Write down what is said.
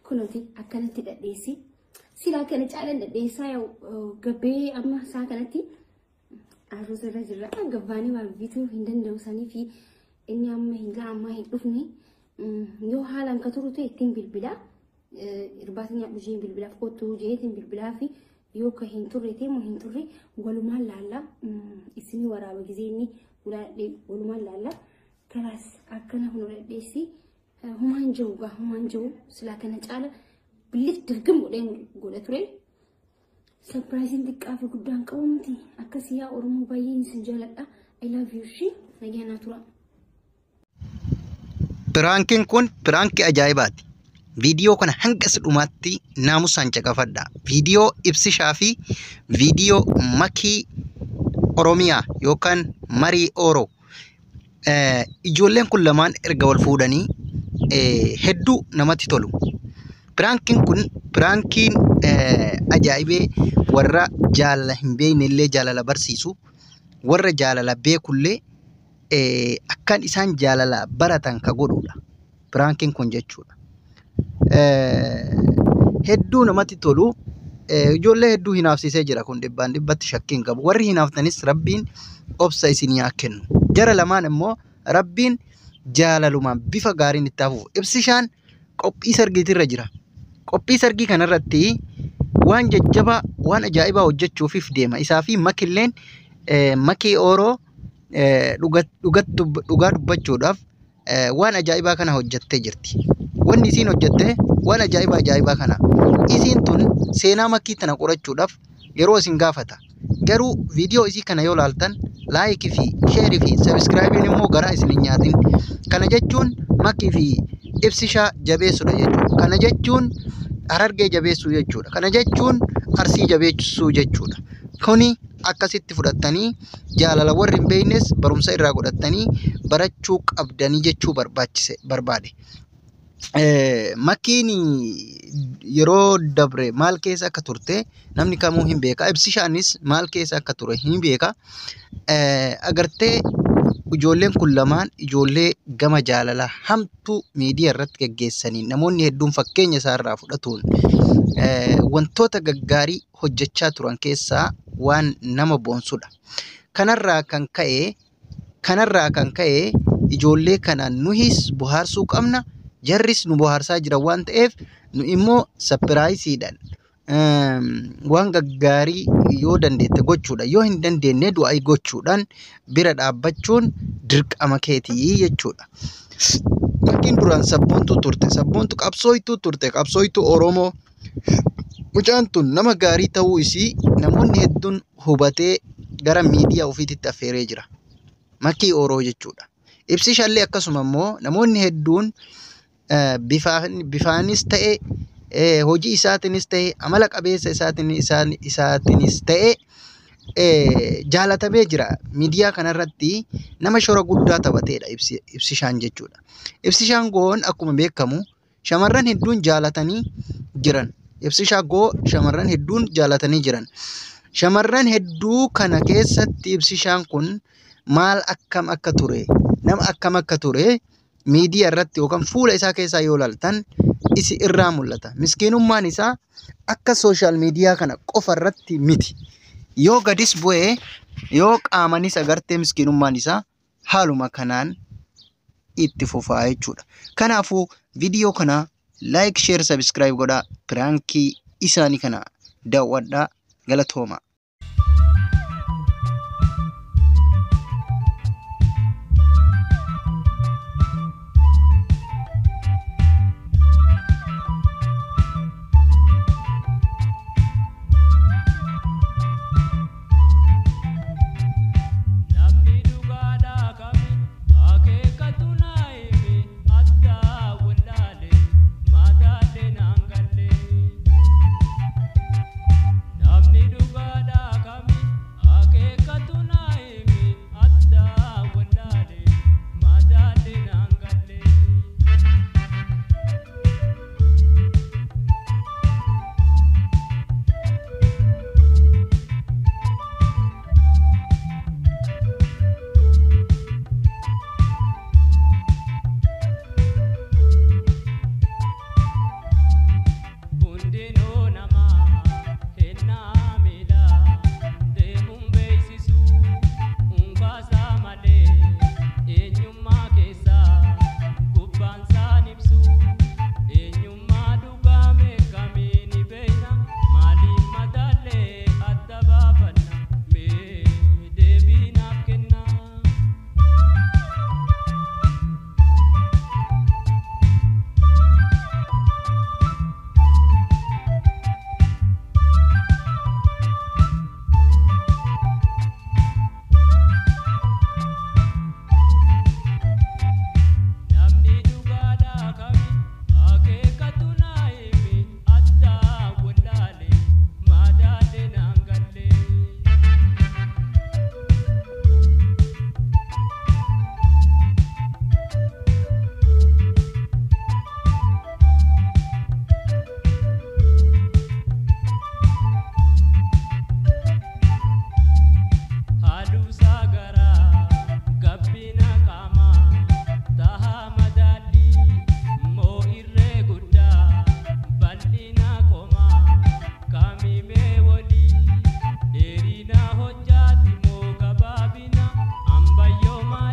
Kunuuti akkanatti dhadheessi. Silaa kana caalaan dhadheessaa gabbee amma isaa kanatti arroza irra jirra. Gabbaanii waan bituu hin danda'u sanii fi inni amma hin ga'a ammaa hin dhufne. Yoo haalaan ka turu ta'e ittiin bilbilaa. Irbaata nyaadhu jeen bilbilaaf kottuu jeetiin bilbilaa fi yoo ka hin turre ta'e immoo hin turre walumaan laalla. Isinii waraaba gizee inni ulaadhee walumaan laalla. Kalaas akkana kun dhadheessi. Humaan jiru gaa humaan jiru silaa kana caala billis dirgim godhee godha ture. Surpriseiin xiqqaa fi guddaan qabu miti. Akkasii yaa Oromoo baay'een isin jaaladha. I love you shi nagaa naa tura. Prankiin kun prankii ajaa'ibaati. Viidiyoo kana hanga isa dhumaatti naamusaan caqafadha. Viidiyoo Ibsishaa fi viidiyoo Makii Oromiyaa yookaan Marii Ooroo. Ijoolleen kun lamaan erga wal fuudhanii hedduu namatti tolu. Prankiin kun prankiin ajaa'ibee warra jaalala hin beekne illee jaalala barsiisu, warra jaalala beekullee akkaan isaan jaalala baratan ka godhudha. Prankiin kun jechuudha. Hedduu namatti tolu. Ijoollee hedduu hinaafsisee jira kun dhibbaan dhibbatti shakkii hin qabu. Warri hinaaftanis Rabbiin obsa isinii haa kennu. Jara lamaan immoo Rabbiin jaalalumaan bifa gaariin itti hafuuf. Ibsishaan qophii sargiitirra jira. Qophii sargii kanarratti waan jajjabaa waan ajaa'ibaa hojjechuufiif deema. Isaa fi Makilleen Makii Ooroo dhugaa dubbachuudhaaf waan ajaa'ibaa kana hojjettee jirti. Wanni isiin hojjette waan ajaa'ibaa ajaa'ibaa kana. Isiin tun seenaa Makii tana qorachuudhaaf yeroo isin gaafata. Garuu viidiyoo isii kana yoo laaltan like fi share fi subscribeiin immoo garaa isin hin nyaatin. Kana jechuun Makii fi Ibsishaa jabeessuudha jechuudha. Kana jechuun Harargee jabeessuu jechuudha. Kana jechuun Arsii jabeessuu jechuudha. Kuni akkasitti fudhattanii jaalala warri hin beeknes barumsa irraa godhattanii barachuu qabdanii jechuu barbaachise barbaade. Makiin yeroo dabre maal keessa akka turte namni kamuu hin beeka. Ibsishaanis maal keessa akka ture hin beeka. Agartee ijoolleen kun lamaan ijoollee gama jaalalaa hamtuu miidiyaa irratti gaggeessanii namoonni hedduun fakkeenya isaarraa fudhatuun wantoota gaggaarii hojjechaa turan keessaa waan nama boonsudha. Kanarraa kan ka'e ijoollee kana nuhis bohaarsuu qabna. Jarris nu bohaarsaa jiran waan ta'eef nu immoo surpriseiidhaan waan gaggaarii yoo dandeette gochuudha. Yoo hin dandeenye du'aa gochuudhaan bira dhaabbachuun dirqama keetii jechuudha. Makiin duraan sabboontuu turte. Sabboontuu qabsooytuu turte. Qabsooytuu Oromoo. Mucaan tun nama gaarii ta'uu isii namoonni hedduun hubatee gara miidiyaa ofiititti affeeree jira. Makii Ooroo jechuudha. Ibsishallee akkasuma immoo namoonni hedduun bifaanis ta'e, hojii isaatiinis ta'e, amala qabeessa isaatiinis ta'e jaalatamee jira. Miidiyaa kanarratti nama shoora guddaa taphateedha Ibsishaan jechuudha. Ibsishaan goon akkuma beekamu shamarran hedduun jaalatanii jiran. Ibsishaa goo shamarran hedduun jaalatanii jiran. Shamarran hedduu kana keessatti Ibsishaan kun maal akkam akka ture, nama akkam akka ture miidiyaa irratti yookaan fuula isaa keessaa yoo ilaaltan isi irraa mul'ata. Miskiinummaan isaa akka social media kana qofa irratti miti. Yoo gadis bu'ee yoo qaamanis agartee miskiinummaan isaa haaluma kanaan itti fufaa jechuudha. Kanaafuu viidiyoo kana like, share, subscribe godhaa. Prankii isaanii kana daawwadhaa. Galatooma.